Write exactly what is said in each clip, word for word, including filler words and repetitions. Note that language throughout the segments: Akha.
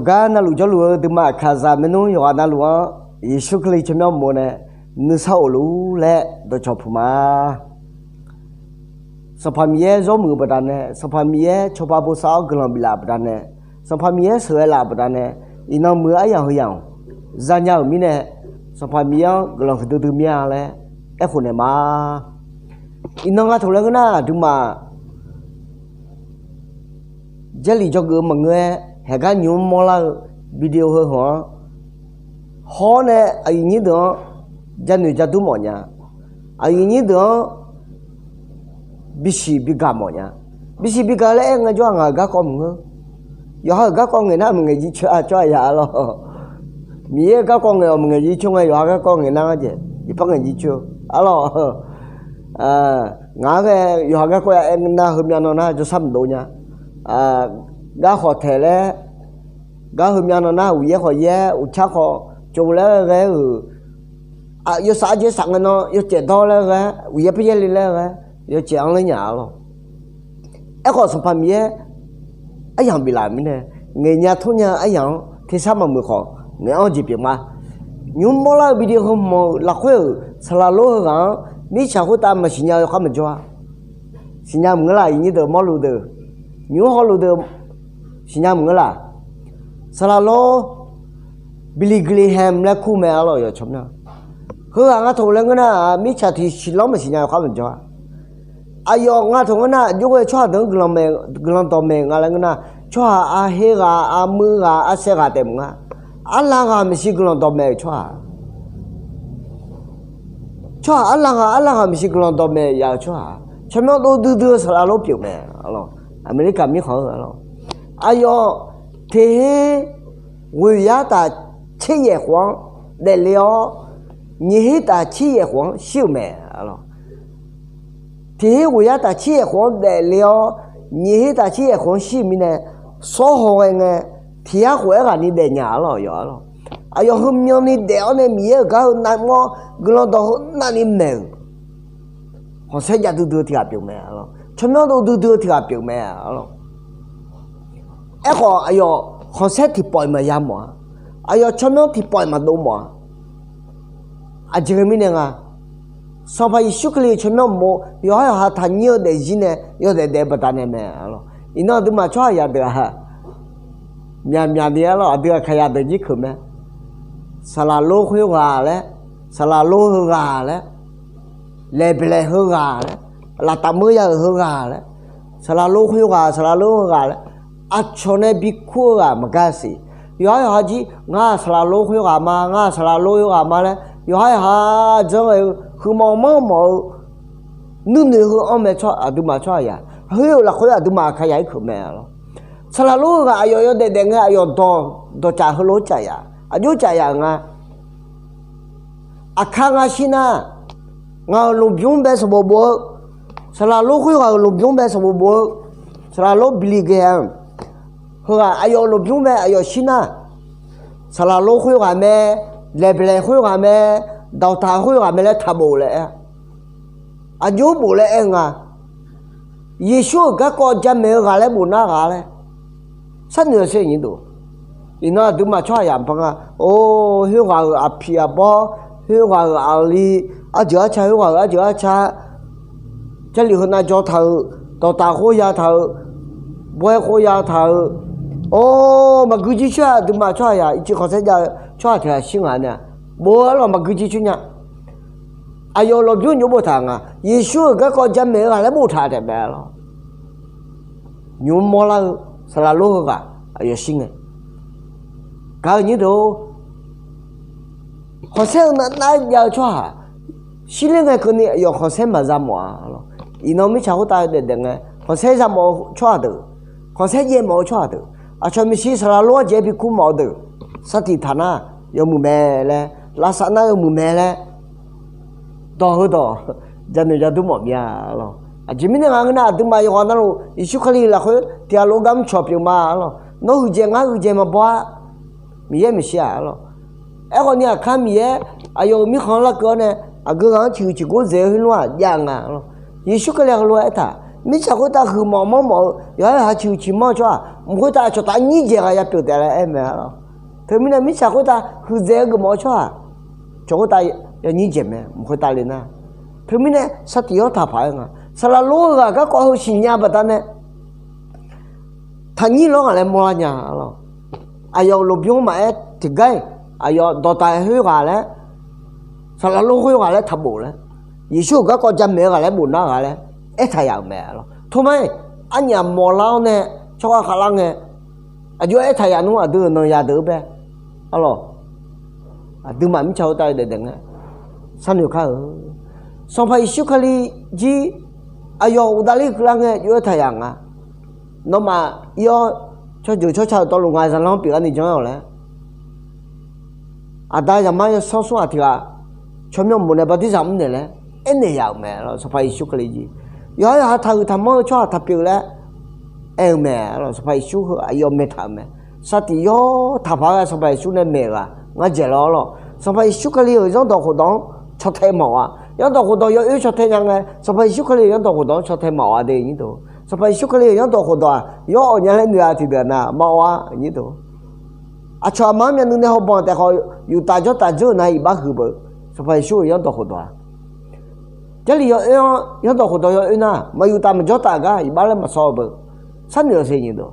Gar navluf jawrluf-eu duimaf kaqzaq maernmr yawqghaq navluf-anr Yeqsur Kali tsawrmyanr uqmov nae nuisar of luf-ur laer dawqcawq puq ma. Sanqpaq Miqyaer zawr muiq-eu baqdanae, Sanqpaq Miqyaer cawba bosav-awr guiqlanq biflaf-euq baqdanae, Sanqpaq Miqyaer sheuqghae laf-euq baqdanae, iqnan muiq-eu aryamq heu yamq zanya-euq mirnae, Sanqpaq Miqyaer-anr guiqlanq huiqdui dui mir-a laer aerkhof naeq ma. Iqnan nga taq laer ngeur nar, aqduimaf Jarlif dzawgeuf-eu maqngeur-aer, haeqgar nymq-mr mawrlar-eu video heu hawq-anr hawr nae aqyuif nyir deuq-anr janoeq jadur mawf nya. Aqyuif nyir deuq-anr bisiq bigaq mawf nya. Bisiq bigaq laer aer ngae jawr-aq, ngaq-euq garkawv maqngeur. Yawqha-euq garkawv ngaeq nar maqngaeq jir coer-a, tsawrhaq ya-a lawr. Miqyaer-euq garkawv ngaeq-awq maqngaeq jir coer ngae, yawqha garkawv ngaeq nar jeq, iqpar ngaeq jir coer-eu arlawr. Ngaq-anr ghae yawqha garkawv ya aer nar, heumyav nan nar jawrsar maqdov nya. Gar khawq taeq laer, gar heumyav nan nar uqyaer khawf yaer, uqcar khawf tsov laer ghae-euq, yawsaf arjaer saf ngae nan yawcaef dawr laer ghae, uqyaer par yaer le laer ghae, yawcaef anr ler nya arlawr. Aerkhawf Sanqpaq Miqyaer aryamq biflaf-euq mirnae, ngaeqnya tmrnya-eu aryamq-anr tersar maqmuiq khawf ngaeq-anr jeq pyeuf ma. Nymq-mr mawrlar-eu video heu hmq-euq lafkhoer-euq saqlaq lor heughaq-anr mirtsaq khoertav maqsiqnya-eu yawkhav maqjawr-a. Siqnya maqngeur laf, aqyuif nyir deuq mawrluf deuq, nymq-mr hawluf deuq siqnya maqngeur laf. Saqlaq lor Billy Graham laer kur mae arlawr, yawf tsawrmyanr. Heughaq nga taq laer ngeur nar, mirtsaq tiqsiq lanr maqsiqnya-eu yawkhav maqjawr-a. Aqyawf nga taq ngeur nar, aqjox ghae tsawrhaq deuq-anr guiqlanq dawqmaeq nga laer ngeur nar, tsawrhaq arher ghaq, armuir ghaq, arsaer ghaq taef maqnga. Arlav ghaq maqsiq guiqlanq dawqmaeq-euq tsawrhaq tsawrhaq arlav ghaq, arlav ghaq maqsiq guiqlanq dawqmaeq yaf-euq tsawrhaq, tsawrmyanr dov duidui-eu saqlaq lor pyeuf mae. Aqmeqlirkaq mirkhanq-eu arlawr, aqyawf teqher ghoeqyar taf tser yaef khof-anr daefle-awr, nyiq her taf tser yaef khof-anr shir-euq mae. Tiq her ghoeqyar taf tser yaef khof-anr daefle-awr, nyiq her taf tser yaef khof-anr shir-euq mirnae, sawr haw ghae ngae, tiq yar khof aerghaqni daefnya arlawr, yawf arlawr. Aqyawf heumyanni daef-awr nae Miqyaer-euq gar heu navmawr guiqlanq dawq heu navni maeq-euq khanqsaer jav duidui-eu tiq ghaq pyeuf mae arlawr. Tsawrmyanr dov duidui-eu tiq ghaq pyeuf mae arlawr. Aerkhawf aqyawf khanqsaer tiqpawf-iq maqya mawf-a. Aqyawf tsawrmyanr tiqpawf-iq maqdov mawf-a. Aqjeq mirnae nga, Sanqpaq Yeqsur Kali-euq tsawrmyanr uqmov yawqhar yawqha taqnyir-eu daefzir nae yawdaef daef-eu baqdanae mae arlawr. Iqnan aqduimaf tsawrhaq yadeuq-aq, myaqmyaq ni arlawr, aqdui aqkaq yadeuq jir keuq mae. Saqlaq lor khoerghaq laer, saqlaq lor heughaq laer, laeqblaeq heughaq laer, laftav meur ya-euq heughaq laer, saqlaq lor khoerghaq, saqlaq lor heughaq laer, aqcawq nae bikur-eu ghaq maqgar siq. Yawqhar yawqha jir ngar-aq saqlaq lor khoerghaq ma, ngar-aq saqlaq lor heughaq ma laer yawqhar yawqha janr ghae-eu huiqmawf manrmawf-eu nuinoeq heu anr mae. Aqduimaf tsawrhaq yaq, khoer-euq lafkhoer aqduimaf aqkaq yaq irkeuq mae arlawr. Saqlaq lor heughaq aqyawf yawdaef daef ngae aqyawf dawq, dawqcaf heulof-aer caf yaf, aqjox caf yaf-euq nga. Aqkar nga shir nar, ngaq-euq lmqbymr bae sanqbof bof-eu, saqlaq lor khoerghaq-euq lmqbymr bae sanqbof bof-eu, saqlaq lor Billy Graham heughaq aqyawf-euq lmqbymr bae aqyawf shir nar, saqlaq lor khoerghaq mae, laeqblaeq khoerghaq mae, dawqtaq khoerghaq mae laer taqbof laer aer, aqjox bof laer aer-eu nga. Yeqsur-euq garkawv jamaeq-eu ghaq laer bof nar ghaq laer sharnoeq-a sher nyir dov. Iqnan aqduimaf tsawrhaq yaq maqpar nga. Or, khoerghaq-euq aqpiq aqbawr, khoerghaq-euq aqli, arjeuq arca, khoerghaq-euq arjeuq arca, Jarlif heunav jawr taq-eu, dawqtaf khoer ya taq-eu, bawr-aer khoer ya taq-eu, or, maqgui jir coer-a. Aqduimaf tsawrhaq yaq ircuf khanqsaer jav-eu tsawrhaq tiq ghaq shir ngaq nar, bof-eu arlawq maqgui jir coer nya. Aqyawf lmqbymr nymr boftaq nga. Yeqsur-euq garkawv jamaeq-eu ghaq laer boftaq taef mae arlawr. Nymq-mr mawrlar-eu saqlaq lor heughaq aqyawf shir ngae, gaq-eu nyir deuq-or, khanqsaer-eu navnav jav-eu tsawrhaq shirler ngae keuvni aqyawf khanqsaer maqza mawf-a arlawr. Iqnan mirtsaq khoertav daef daef ngae khanqsaer za mawf-eu tsawrhaq deuq, khanqsaer jaev mawf-eu tsawrhaq deuq, aqcawq maeqshi saqlaq lor-aer jeq-aer bikur mawf-eu deuq, sartiq taq nar yawmuiq mae laer, lavsav nar yawmuiq mae laer, dawq heudawq janoeq jadur mawf mir-a arlawr. Aqjeq mirnae nga ngeur nar, aqduimaf yawqghaq navluf Yeqsur Kali lafkhoer tiq ghaq lof gar mrcawq pyeuf ma arlawr. Nawr huiqdzaeq ngar huiqdzaeq maqbaw-a. Miqyaer maeqshi-aq arlawr. Aerkhawf ni aqkar Miqyaer aqyawf-euq mirkhanq-anr larkeuv-awr nae aqgeu ghaq-anr ciqhuiq ciqgor dzaeq-eu heulof-aq jav nga arlawr. Yeqsur Kali heulof-aer aertaq Mirtsaq khoertav huiqmawf manrmawf-eu yawqha-euq ha ciq huiq ciq manr-eu tsawrhaq mq khoertav aqcawq taf nyir dzaeq ghaq ya pyeuf taef laer aer mae arlawq. Teumirnae mirtsaq khoertav huiqdzaeq-eu geufmawf-eu tsawrhaq cawq khoertav yawnyir dzaeq mae mq khoertav le nar. Teumirnae sar tiq yawr taqpaq-aer nga. Saqlaq lor-eu ghaq garkawv heu siqnya baqdanae taqnyir lawr ngaq laer mawrlar nya arlawq. Aqyawf-euq lmqbymr maqaer tiqgar-iq aqyawf dawqtaf khoerghaq laer, saqlaq lor khoerghaq laer taqbof laer, Yeqsur-euq garkawv jamaeq-eu ghaq laer bof nar ghaq laer aertaq yaf-euq mae arlawq. Tormar-iq arnyaf mawflar-awr nae tsawrhaq khavlar ngae, aqjox aertaq yaf nmr aqdui-euq nanqzaq deuq-eu bae arlawq. Aqduimaf mirtsaq khoertav-eu daef daef ngae sharnoeq kar-eu. Sanqpaq Yeqsur Kali jir aqyawf uqdavler keuvlar ngae jov-aer taq yaf nga. Nawmaf ir-awr tsawrjeuq tsawrca-euq tawvluf ngaq-euq zaqlanr pyeuflarni janr-awq laer, Aqda Zaqmar yawsanr smr ghaq tiq ghaq tsawrmyanr mof nae bartirsaq mr naeq laer aernaeq yaf-euq mae arlawq. Sanqpaq Yeqsur Kali jir yawqha yawqha taqhuiq taqmanr-eu tsawrhaq taqpyeuf laer aer-eu mae arlawq. Sanqpaq Yeqsur heu aqyawf maeq taq-euq mae. Sar tiq yawr taqpaq-aer Sanqpaq Yeqsur nae maeq ghaq ngar dzaeq law arlawq. Sanqpaq Yeqsur Kali-euq yanrdawq khofdawq-anr caw tae mawf-a. Yanrdawq khofdawq yawoer caw tae nya ngae Sanqpaq Yeqsur Kali-euq yanrdawq khofdawq-anr caw tae mawf-a de nyir deuq. Sanqpaq Yeqsur Kali-euq yanrdawq khofdawq-aq yawr awq nya laer noeq-a tiqdeuq-aq nar mawf-a nyir deuq. Aqcawq aqma-anr myavnuiv nae hawbanq taef khawf yuf taf jawr taf dzeur-euq nar iqbax huiq beu. Sanqpaq Yeqsur-euq yanrdawq khofdawq-aq Jarlif yawoer-anr yanrdawq khofdawq yawoer nar maqyuf taf maqjawr taf gar iqbax laer maqsawr-eu beu. Sharnoeq-eu se nyir deuq.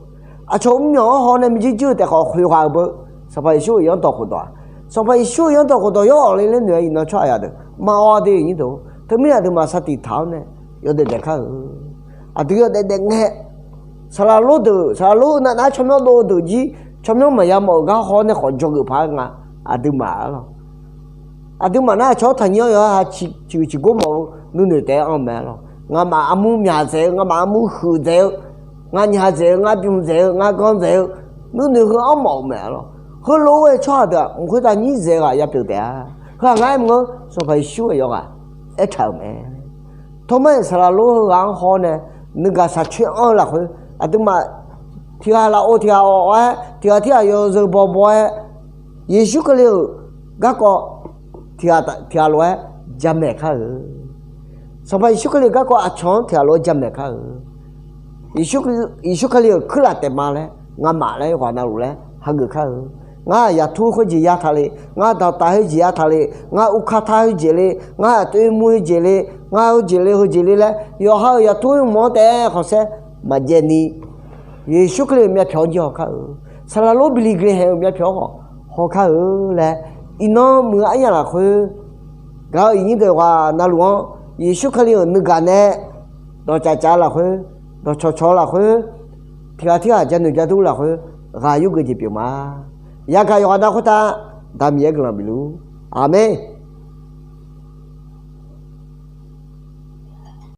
Aqcawq mrmyanq-anr haw nae mijir jir-eu taef khawf khoeq ghaq-euq beu. Sanqpaq Yeqsur-euq yanrdawq khofdawq-aq Sanqpaq Yeqsur-euq yanrdawq khofdawq yawr awq le laer noeq-a iqnan tsawrhaq yaq deuq maqawq de nyir deuq. Teumirnae aqduimaf sar tiq taq-awr nae yawdaef daef kar-eu. Aqdui yawdaef daef ngae saqlaq lor deuq saqlaq lor-eu navnav-aer tsawrmyanr dov-eu deuq jir tsawrmyanr maqya mawf-euq gar haw-awr nae khawf dzawgeuf paq-aer nga. Aqduimaf arlawq. Aqduimaf nar aqcawq-anr taqnyir-anr yawqha ciq huiq ciqgor mawf-eu nuinoeq taef-aer anr mae arlawq. Nga'maf armur myaq dzaeq-eu nga'maf armur huiq dzaeq-eu nganyaq dzaeq-eu ngabymr dzaeq-eu ngaganr dzaeq-eu nuinoeq heu anr mawf-euq mae arlawq. Heulof-aer tsawrhaq deuq-aq mq khoertav nyir dzaeq ghaq ya pyeuf taef-a. Heu-aq ngar aer mq-anr Sanqpaq Yeqsur-euq yawqghaq aertaq-euq mae. Tawrmar-iq saqlaq lor heughaq-anr haw-awr nae nuigaq shaqcoer anr-eu lafkhoer aqduimaf tiq ghaq lafov tiq ghaq awq-aer tiq ghaq tirghaq yawzeu bawbaw-aer Yeqsur Kali-euq garkawv tiq ghaq lof-aer jamaeq kar-eu. Sanqpaq Yeqsur Kali-euq garkawv aqcawq-anr tiq ghaq lof-aer jamaeq kar-eu. Yeqsur Kali-euq kuirlaf taef ma laer nga'maf laer yawqghaq navluf laer hageuf kar-eu. Ngar yaqtur khoerjeq ya taqle, ngar dawqtaf khoerjeq ya taqle, ngar uvkar tar khoerjeq le, ngar aqtoer mur khoerjeq le, ngar heujeq le heujeq le laer yawqha-euq yaqtur mq-anr taef-aer khanqsaer maqjaev ni Yeqsur Kali-euq myavpyawq-anr jir haw kar-eu. Saqlaq lor Billy Graham-euq myavpyawq-anr khawf haw kar-eu laer iqnan muiq-eu aryamq lafkhoer gaq-eu iqnyir deuq ghaq navluf-anr Yeqsur Kali-euq nuigaq nae dawqcaf caf-eu lafkhoer, dawqcawq cawq-eu lafkhoer, tiq ghaq tirghaq janoeq jadur lafkhoer ghaq yurgeuf jeq pyeuf ma. Yagaq yawqghaq nav khoertav Aqda Miqyaer guiqlanq bifluf. Aqmeq.